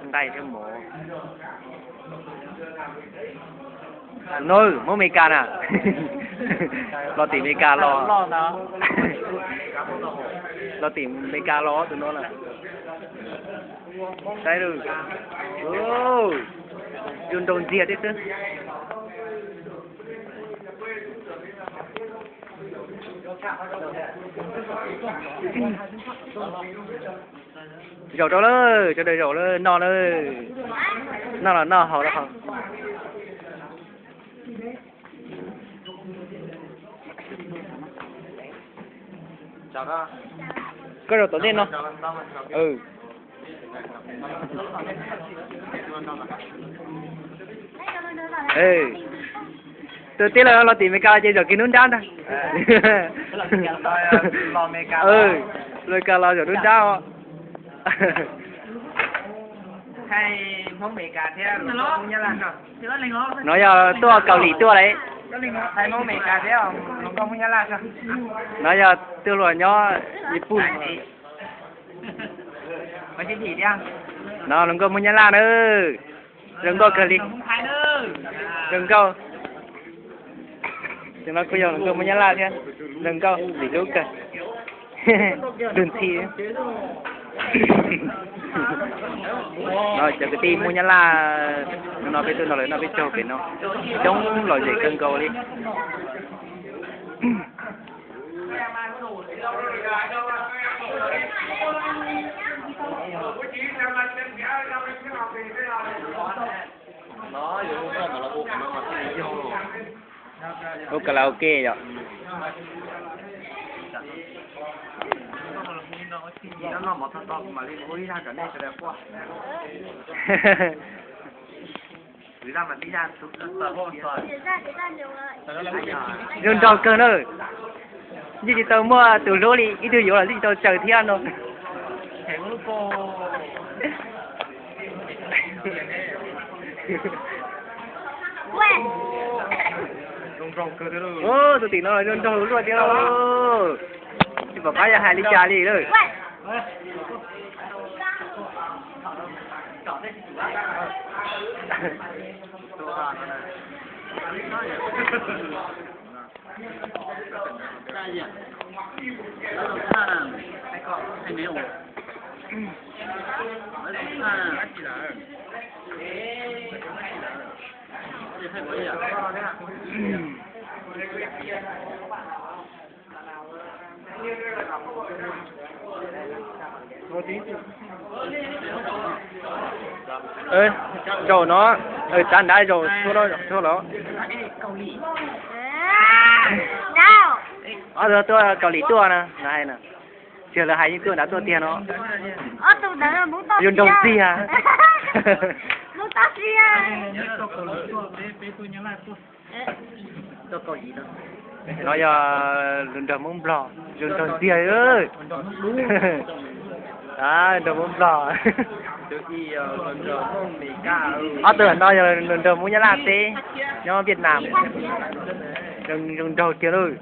Nqaij thiab mov. No, Hmoob Amelikas na. Los tim Amelikas los. Los tim Amelikas los tus no na. Saib lawm. Zoo nraug ntxiag thiab xwb. Zaum rau lawm, sawv daws zaum lawm, noj lawm. Noj los noj, haus los haus. Koj zaum tom ntej no. Tus tij laug los tim Amelikas ces zaum kiag hnub nrab ntag. Los Amelikas los zaum hnub nrab os. No yog tuaj Kaus Lim tuaj lawm. No yog tuaj luag nyob Nyij Pooj. No hluas nkauj Hmoob Nyab Laj na. Zoo nkauj kawg li. Zoo nkauj. Tus no kuj yog hluas nkauj Hmoob Nyab Laj thiab. Zoo nkauj lim hlub kawg. Lug ntxhi. No cov kwv tij Hmoob Nyab Laj, no peb tuaj nrog lawv noj peb caug pem no, coob lom zem kawg nkaus li. Hu karaoke yom. Zoo nraug kawg na. Yeej tsis tau muaj tus hlub li, ib tug yuav los yeej tsis tau tsaws thiab no. Tus tim no zoo nraug luaj thiab. Tsis pom qab yuav hais li cas li lawm. Zaum no, tsav nrad zaum txhua los. Ob tug tuaj Kaus Lim tuaj na, lawv hais na. Tsis yog lawv hais, yeej tuaj nrad tuaj tiag no. Zoo nraug ntxiag. No yog hluas nraug Hmoob Nplog, zoo nraug ntxiag. Nraug Hmoob Nplog. Ob tug no yog hluas nraug Hmoob Nyab Laj teb, nyob Vietnam. Zoo nraug kiag lawm.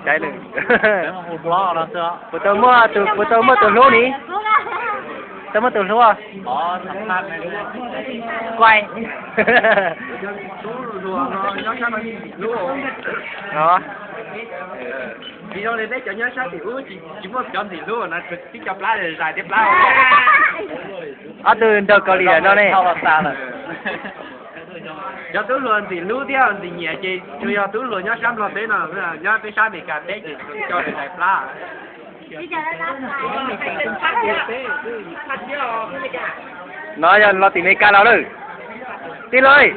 Saib lawm. Puas tau muaj tus, puas tau muaj tus hlub ni? Tau muaj tus hlub. Kuai. Tsis zoo li peb cov nyob sab tim ub tsis muaj cov ntxim hlub no, tib co plab zais thiab plab. Ob tug nraug Kaus Lim lawm no ne. Cov tub hluas ntxim hlub thiab ntxim nyiam ces tsuas yog tub hluas nyob sab Nplog teb no, nyob peb sab Amelikas teb ces tsuas coj zais plab. No yog los tim Amelikas los lawm. Tij laug,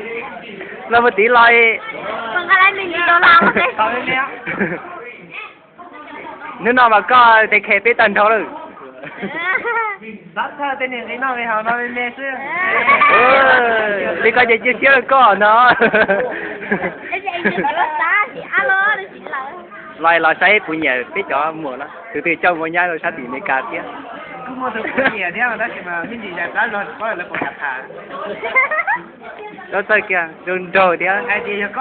los mus tim los. Hnub no mas koj tes khe peb tag nrho lawm. Li koj ces cia siab rau koj no. Los los saib puas nyiam peb cov muam no, tus twg coj mus nyob rau sab tim Amelikas thiab. Txawj kiag zoo nraug thiab,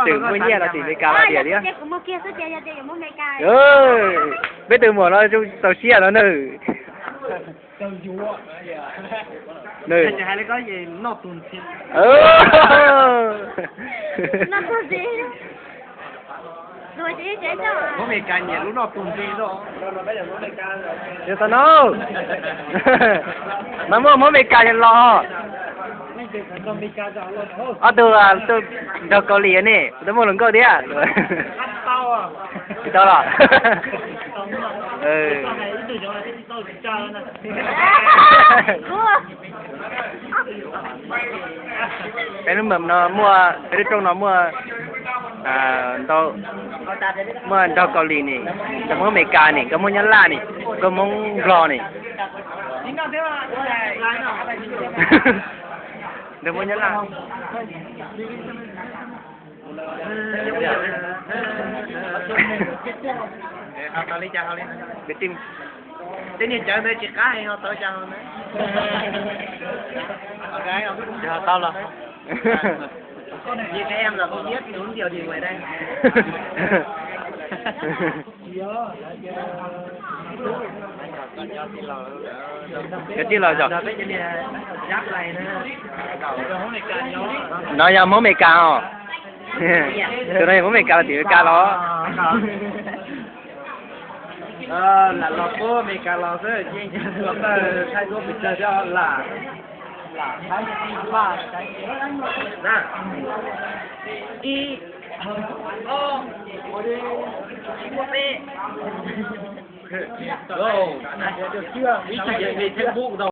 twb muaj nyiaj los tim Meskas los tiag thiab. Peb tus muam no zoo txaus siab no na. Yog tau no, no muaj Hmoob Meskas los. Ob tug nraug Kaus Lim ne, tau muaj hluas nkauj thiab. Tsis tau los? Peb lub mem no muaj, peb lub rooj no muaj ntau, muaj nraug Kaus Lim ne, nkauj Hmoob Amelikas ne, nkauj Hmoob Nyab Laj ne, nkauj Hmoob Nplog ne. Nraug Hmoob Nyab Laj. Tej niag cawv ntawd tsis qab heev, ho tau li cas ho na. Tau los. Cov tij laug yog, no yog Hmoob Amelikas os. Tus no yog Hmoob Amelikas los tim Amelikas los? Lam los pub Amelikas los xwb, yeej los tawm thaij duab pes tsawg thiab lam, lam thaij ib, ob, peb, ib tug yeej li thiab npub tau.